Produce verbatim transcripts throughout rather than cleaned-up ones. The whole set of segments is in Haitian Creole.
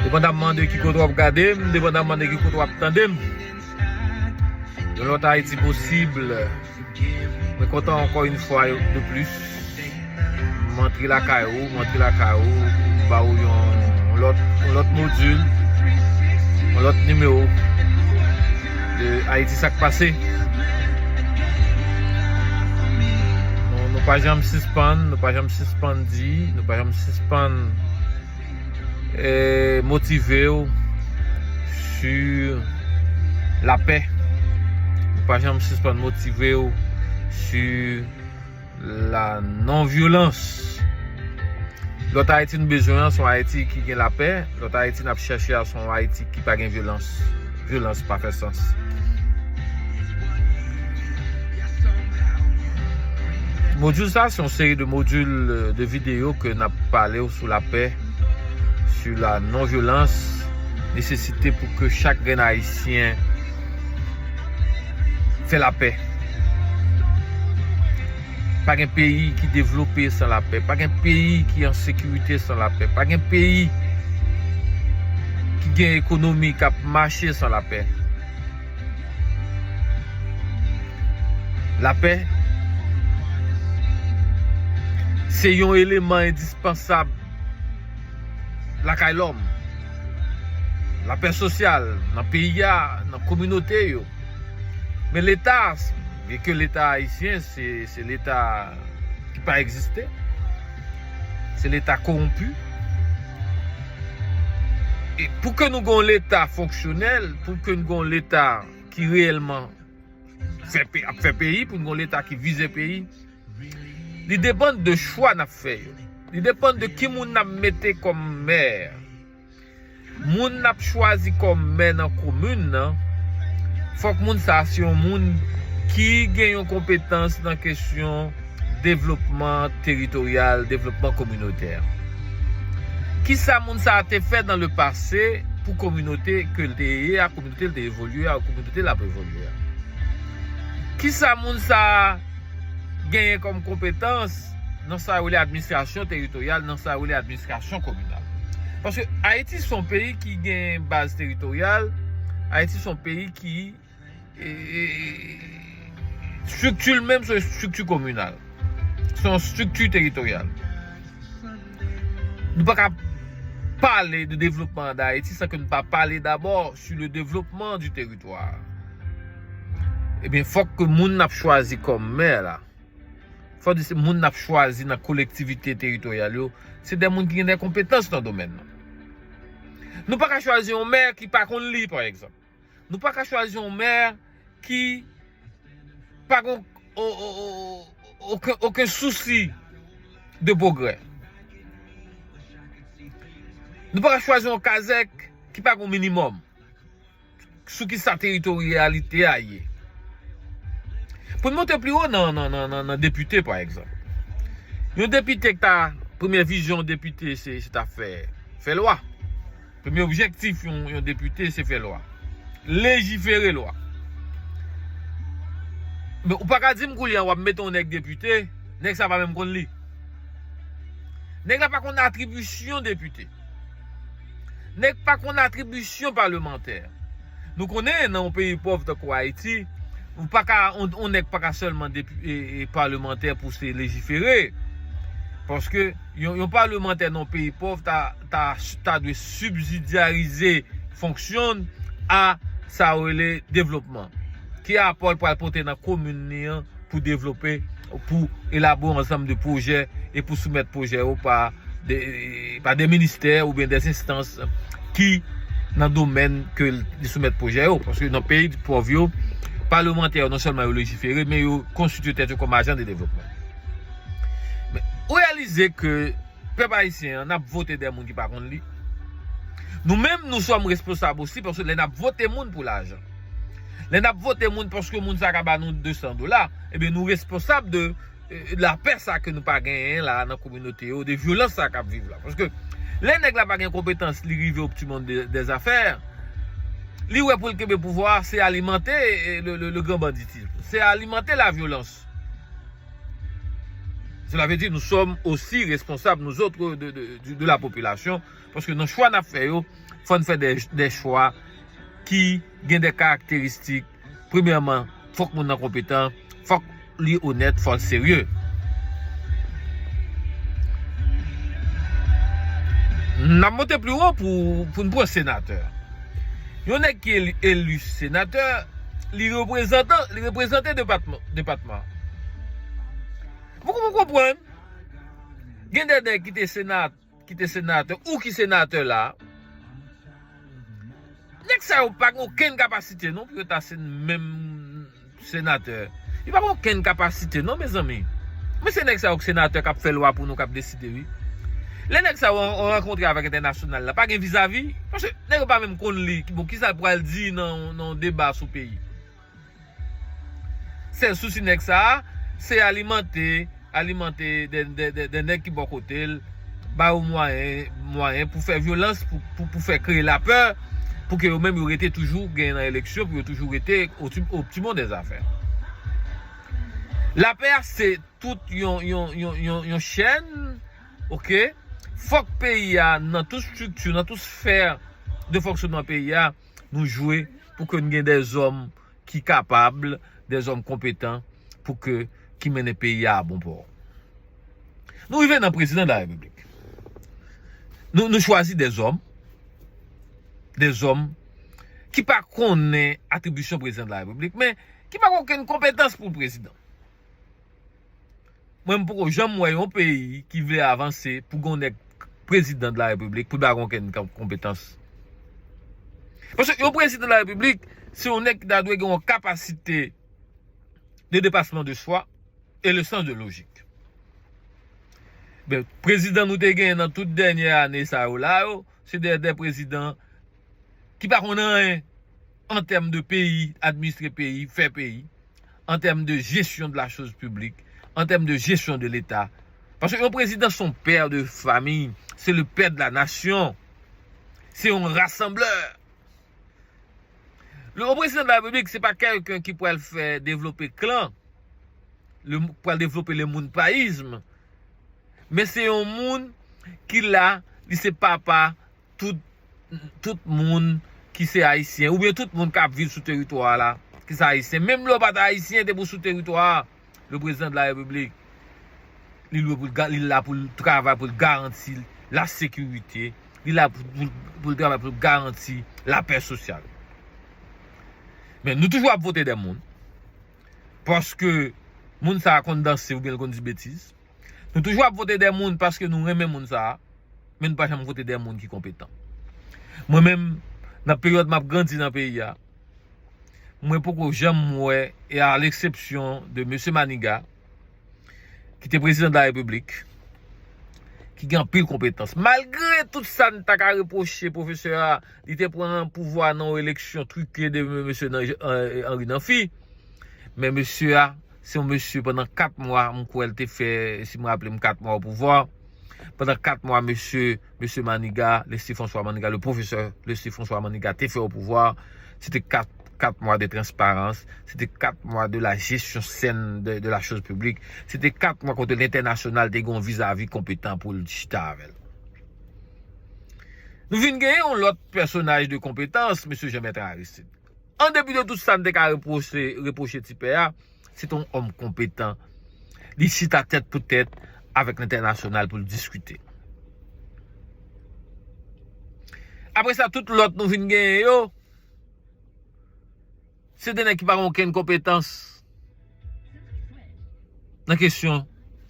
Depandamman de ki kote w ap gade m, depandamman de ki kote w ap tande m, yon lòt Ayiti posib. Mwen kontan ankò yon fwa de plis. M antre lakay ou, m antre lakay ou, m ba ou yon, yon lòt, yon lòt modil, yon lòt nimewo de Ayiti Sa k Pase. Nou, nou pa janm sispann, nou pa janm sispann di, nou pa janm sispann eh, motive w sur lapè. Nou pa janm sispann motive w sur la non-vyolans. Lòt Ayiti nou bezwen an, se yon Ayiti ki gen lapè. Lòt Ayiti n ap chèche a, se yon Ayiti ki pa gen vyolans. Vyolans pa fè sans. Modil sa, se yon seri de modil, euh, de videyo ke n ap pale w sou lapè, sou la non-vyolans, nesesite pou ke chak grenn Ayisyen fè lapè. Pa gen peyi ki devlope san lapè. Pa gen peyi ki an sekirite san lapè. Pa gen peyi ki gen ekonomi k ap mache san lapè. Lapè se yon eleman endispansab lakay lòm. Lapè sosyal nan peyi a, nan kominote yo. Men Leta, byen ke Leta ayisyen se, se Leta ki pa egziste, se Leta kowonpi. E pou ke nou gen yon Leta fonksyonèl, pou ke nou gen yon Leta ki reyèlman fè pe-, ap fè peyi, pou nou gen yon Leta ki vize peyi, li depann de chwa n ap fè yo. Li depann de ki moun n ap mete kòm mè. Moun n ap chwazi kòm mè nan komin nan, fòk moun sa a se yon moun ki gen yon konpetans nan kesyon devlopman teritoryal, devlopman kominotè. Kisa moun sa a te fè dans le passé pou kominote ke l te ye a, kominote l te evolye a, kominote l ap evolye a? Kisa moun sa a genyen kòm konpetans nan sa yo rele administrasyon teritoryal, nan sa yo rele administrasyon kominal? Paske Ayiti se yon peyi ki gen baz teritoryal, Ayiti se yon peyi ki, e, e, estrikti l menm se yon estrikti kominal. Se yon estrikti teritoryal. Nou pa ka pale de devlopman de Ayiti san ke nou pa pale dabò sur le développement du territoire. Ebyen, fòk ke moun n ap chwazi kòm mè la, fòk di se moun n ap chwazi nan kolektivite teritoryal yo, se de moun ki gen de konpetans nan domèn nan. Nou pa ka chwazi yon mè ki pa konn li, pa egzanp. Nou pa ka chwazi yon mè ki pa gen o-, o-, o-, o-, okenn, okenn sousi de pwogrè. Nou pa ka chwazi yon kazèk ki pa gen minimòm sou kisa teritoryalite a ye. Pou n monte pi wo nan, nan, nan, nan, nan depite, pa egzanp. Yon depite ki ta, premye vizyon yon depite, se, se ta fè, fè lwa. Premye objektif yon, yon depite, se fè lwa. Lejifere lwa. Men ou pa ka di m kounye a w ap mete yon nèg depite, nèg sa pa menm konn li. Nèg la pa konn atribisyon depite. Nèg pa konn atribisyon palemantè. Nou konnen nan yon peyi pòv tankou Ayiti, ou pa ka, on, on nèg pa ka sèlman depi-, e, e, palemantè pou se lejifere. Paske yon, yon palemantè nan yon peyi pòv ta, ta, ta dwe sibsidyarize fonksyon a sa yo rele devlopman. Ki apò l pral pote nan komin li an pou devlope, pou elabore ansanm de pwojè e pou soumèt pwojè yo pa de, pa de ministè oubyen de enstans ki nan domèn ke li soumèt pwojè yo. Paske nan peyi pòv yo, palemantè yo non sèlman yo lejifere, men yo konstitye tèt yo kòm ajan de devlopman. Men, ou reyalize ke pèp ayisyen an, n ap vote de moun ki pa konn li. Nou menm, nous sommes responsables aussi, paske lè n ap vote moun pou lajan, lè n ap vote moun paske moun sa ka ba nou de san dola, ebyen, nou responsab de, eh, lapè sa ke nou pa genyen la nan kominote yo, de vyolans sa k ap viv la. Paske lè nèg la pa gen konpetans, li rive au petit monde de, des affaires, li wè pou l kenbe pouvwa a, se alimante, eh, le, le, le grand banditisme. Se alimante lavyolans. Cela veut dire, nous sommes aussi responsables, nous autres, de, de, de, de la population, paske nan chwa n ap fè yo, fò n fè de, de chwa ki gen de karakteristik. Premyèman, fòk moun nan konpetan, fòk li onèt, fòk serye. N ap monte pli wo pou, pou n pran senatè. Yon nèg ki eli, eli senatè, li reprezantan, li reprezante depatman, depatman. Pou nou konprann, gen de nèg ki te senat, ki te senatè ou ki senatè la. Nèg sa yo pa gen okenn kapasite non pou yo ta se menm senatè. Yo pa gen okenn kapasite non, mezanmi. Men se nèg sa yo k senatè k ap fè lwa pou nou, k ap deside, wi. Lè nèg sa yo rankontre avèk entènasyonal la, pa gen vizavi. Paske nèg yo pa menm konn li. Bon, kisa l pral di nan, nan yon deba sou peyi? Sèl sousi nèg sa a, se alimante, alimante de, de, de, de nèg ki bò kote l, ba yo mwayen, mwayen pou fè vyolans, pou, pou, pou fè kreye lapè, pou ke yo menm yo rete toujou genyen nan eleksyon, pou yo toujou rete au ti, au petit monde des affaires. Lapè a se tout yon, yon, yon, yon, yon chèn, oke? Fòk peyi a, nan tout estrikti, nan tout sfè de fonksyonman peyi a, nou jwe pou ke n gen de zòm ki kapab, de zòm konpetan pou ke, ki mennen peyi a a bon pò. Nou rive nan prezidan de la repiblik. Nou, nou chwazi de zòm, de zòm ki pa konnen atribisyon prezidan de la repiblik, men ki pa gen okenn konpetans pou prezidan. Mwen, m poko janm wè yon peyi ki vle avanse pou gen yon nèg prezidan de la repiblik pou l pa gen okenn konpetans. Paske yon prezidan de la repiblik, se yon nèg ki ta dwe gen yon kapasite de depasman de swa e le sans de lojik. Ben, prezidan nou te genyen nan tout dènye ane sa yo la yo, se de, de prezidan ki pa konn anyen an tèm de peyi, administre peyi, fè peyi, an tèm de gestion de la chose publique, an tèm de gestion de l'État. Paske yon prezidan se yon pè de famiy, se le pè de la nasyon, se yon rasanblè. Le, yon prezidan de la repiblik, se pa kèlken ki pral fè devlope klan, le, pral devlope le moun payizm, men se yon moun ki la, li se papa tout, tout moun ki se ayisyen, oubyen tout moun k ap viv sou teritwa a la, ki se ayisyen. Menm lè w pa t ayisyen, depi w sou teritwa a, le prezidan de la repiblik, li lwe pou l ga-, li la pou l travay, pou l garanti la sekirite, li la pou, pou, pou l travay pou l garanti lapè sosyal. Men nou toujou ap vote de moun, paske moun sa a konn danse oubyen l konn di betiz. Nou toujou ap vote de moun paske nou renmen moun sa a, men nou pa janm vote de moun ki konpetan. Mwen menm, nan peryòd m ap grandi nan peyi a, mwen poko janm wè, e a leksepsyon de mesye Maniga, ki te prezidan de la repiblik, ki gen anpil konpetans. Malgre tout sa n ta ka repwoche pwofesè a, li te pran pouvwa nan yon eleksyon trike de mesye nan, Henri Namphy, men mesye a, se yon mesye pandan kat mwa, m kwè l te fè, si m raple m, kat mwa o pouvwa. Pandan kat mwa, mesye, mesye Maniga, Leslie François Maniga, le professeur Leslie François Maniga te fè o pouvwa. Se te kat, kat mwa de transparans, se te kat mwa de la gestion saine de, de la chose publique, se te kat mwa kote lentènasyonal te gen yon vizavi konpetan pou l chita avè l. Nou vin genyen yon lòt pèsonaj de konpetans, mesye Jean Bertrand Aristide. An depi de tout sa n te ka repwoche, repwoche ti pè a, se te yon òm konpetan. Li chita tèt pou tèt avèk lentènasyonal pou l diskite. Apre sa, tout lòt nou vin genyen yo, se de nèg ki pa gen okenn konpetans nan kesyon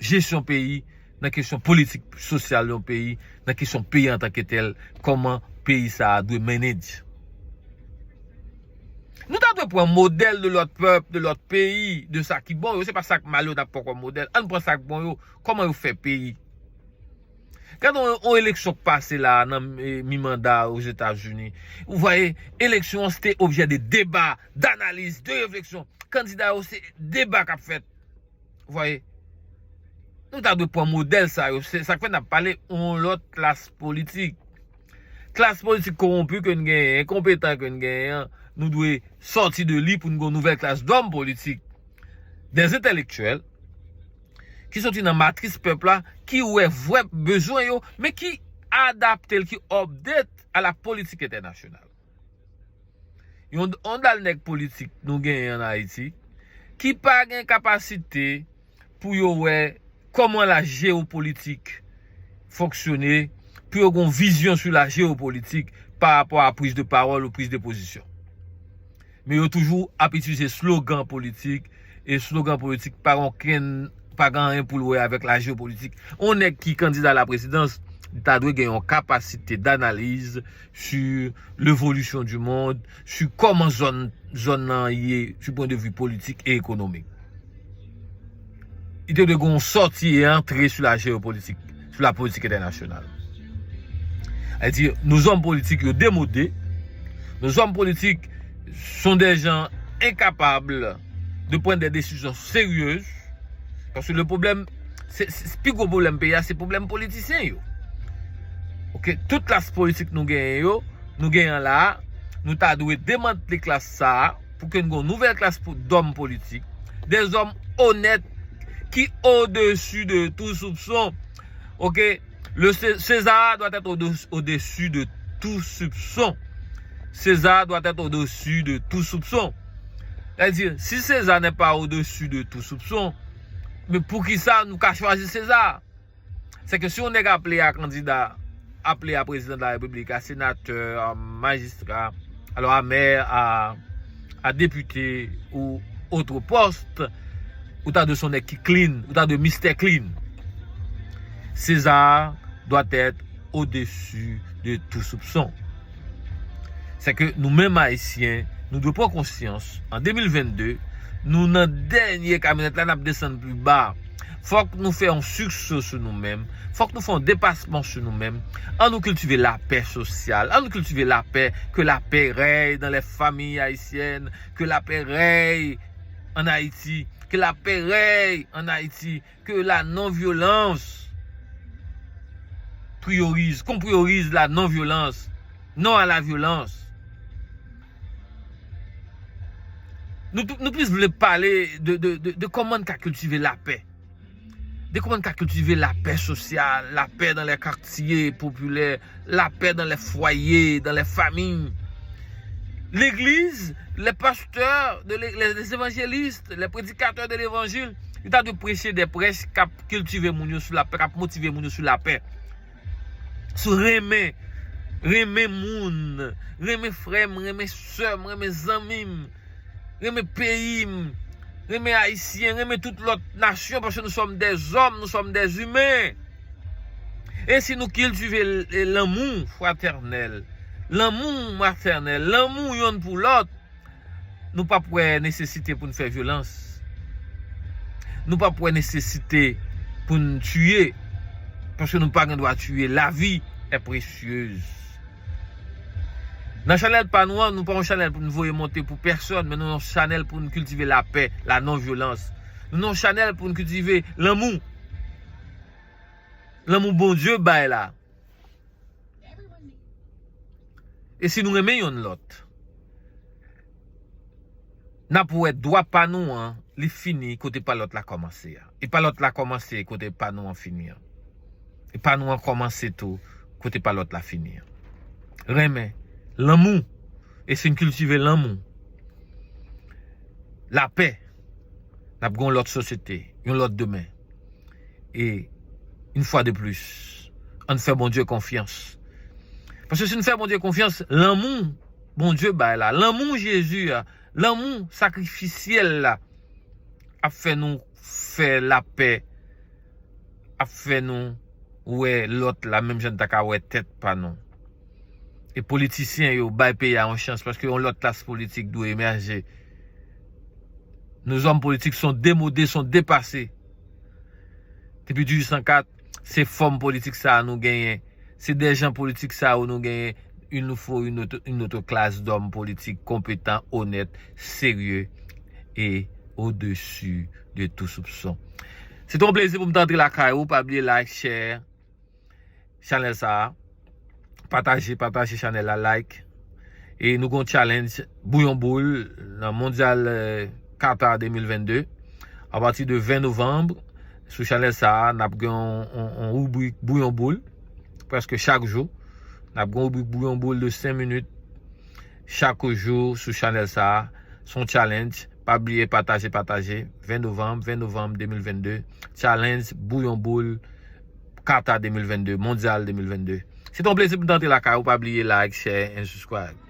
jesyon peyi, nan kesyon politik sosyal yon peyi, nan kesyon peyi antanke tèl, kòman peyi sa a dwe manage. Nou ta dwe pran modèl de lòt pèp, de lòt peyi, de sa ki bon yo. Se pa sa k mal yo n ap pran kòm modèl. Ann pran sa k bon yo, kòman yo fè peyi. Gade yon, yon eleksyon k pase la nan, eh, mi manda Ozetazini. Ou vwaye, eleksyon an se te objè de deba, danaliz, de refleksyon. Kandida yo se deba k ap fèt. Ou vwaye? Nou ta dwe pran modèl sa yo. Se sa k fè n ap pale yon lòt klas politik. Klas politik kowonpi ke n genyen, enkonpetan ke n genyen an, nou dwe sòti de li pou n gen yon nouvèl klas dòm politik. Des entèlektyèl ki soti nan matris pèp la, ki wè vrè bezwen yo, men ki adapte l, ki update a la politik entènasyonal. Yon ondal nèg politik nou genyen an Ayiti ki pa gen kapasite pou yo wè kòman la jewopolitik fonksyone, pou yo gen yon vizyon sou la jewopolitik pa rapò a priz de pawòl ou priz de pozisyon. Men yo toujou ap itilize slogan politik, e slogan politik pa gen okenn, pa gen anyen pou l wè avèk la jewopolitik. Yon nèg ki kandida la prezidans, li ta dwe gen yon kapasite d'analyse sur l'évolution du monde, sur kòman zòn, zòn nan ye, sur point de vue politik e ekonomik. Li te dwe gen yon sòti e antre sou la jewopolitik, sou la politik entènasyonal. Sa vle di, nos hommes politiques yo demode, nos hommes politiques sont des gens incapables de prendre des décisions sérieuses, paske le pwoblèm, se, se, pi gwo pwoblèm peyi a, se pwoblèm politisyen yo. Ok, tout klas politik nou genyen yo, nou genyen la, nou ta dwe demantle klas sa a, pou ke n gen yon nouvèl klas pou, dòm politik, des hommes honnêtes qui au-dessus de tout soupçon. Ok, le César doit être au-dessus de tout soupçon. César doit être au-dessus de tout soupçon. C'est-à-dire, si César n'est pas au-dessus de tout soupçon, men poukisa nou ka chwazi César? Se ke si yon nèg aple a kandida, aple a prezidan de la repiblik, a senatè, a majistra, alò a mè, a, a depite ou otre pòs, ou ta dwe se yon nèg ki clean, ou ta dwe Mister Clean. César doit être au-dessus de tout soupçon. Se ke nou menm Ayisyen, nou dwe pran konsyans, an de mil vennde, nou nan dènye kamyonèt la, n ap desann pli ba. Fòk nou fè yon sikso sou nou menm. Fòk nou fè yon depasman sou nou menm. An nou kiltive lapè sosyal. An nou kiltive lapè. Que la paix règne dans les familles haïtiennes. Que la paix règne en Haïti. Que la paix règne en Haïti. Que la non-violence priorise, qu'on priorise la non-violence, non à la violence. Nou, nou plis vle pale de, de, de, de kòman n ka kiltive lapè. De kòman n ka kiltive lapè sosyal, lapè dans les quartiers populaires, lapè dans les foyers, dans les familles. Legliz, les pasteurs, de le- les, les évangélistes, les prédicateurs de l'évangile, yo ta dwe preche de prèch k ap kiltive moun yo sou lapè, k ap motive moun yo sou lapè. Sou renmen, renmen moun, renmen frè m, renmen sè m, renmen zanmi m, renmen peyi m, renmen Ayisyen, renmen tout lòt nasyon, paske nous sommes des hommes, nous sommes des humains. E si nou kiltive l- lanmou fratènèl, lanmou matènèl, lanmou yonn pou lòt, nou p ap wè nesesite pou n fè vyolans. Nou p ap wè nesesite pou n tiye, paske nou pa gen dwa tiye. La vie est précieuse. Nan chanèl pa nou an, nou pa yon chanèl pou n voye monte pou pèsòn, men nou yon chanèl pou n kiltive lapè, la non-violence. Nou yon chanèl pou n kiltive lanmou. Lanmou Bondye bay la. E si nou renmen yonn lòt, n ap wè dwa pa nou an, li fini kote pa lòt la kòmanse a. E pa lòt la kòmanse kote pa nou an fini an. E pa nou an kòmanse tou kote pa lòt la fini an. Renmen, lanmou, e si n kiltive lanmou, lapè, n ap gen yon lòt sosyete, yon lòt demen. E, yon fwa de plis, ann fè Bondye konfyans. Paske si n fè Bondye konfyans, lanmou Bondye bay la, lanmou Jezi a, lanmou sakrifisyèl la, ap fè nou fè lapè, ap fè nou wè lòt la menm jan n ta ka wè tèt pa nou. E politisyen yo bay peyi a yon chans, paske yon lòt klas politik dwe emèje. Nos hommes politiques sont démodés, sont dépassés. Depi dizuit san kat, se fòm politik sa a nou genyen. Se de jan politik sa yo nou genyen. Il nous faut une autre, une autre classe d'hommes politiques compétents, honnêtes, sérieux et au-dessus de tout soupçon. Se te yon plezi pou m te antre lakay ou. Pa bliye like, share chanèl sa a. Pataje, pataje chanèl la, like. E nou gen yon challenge bouyon boul nan Mondyal, euh, Qatar de mil vennde. Apati de ven novanm, Sou chanèl sa a, n ap gen yon, yon, yon ribrik Bouyon Boul, prèske chak jou. N ap gen yon ribrik Bouyon Boul de senk minit chak jou sou chanèl sa a. Se yon challenge. Pa bliye pataje, pataje. Ven novanm, ven novanm de mil vennde. Challenge Bouyon Boul Kata de mil vennde, Mondyal de mil vennde. Se te yon plezi pou m t antre lakay ou. Pa bliye like, share and subscribe.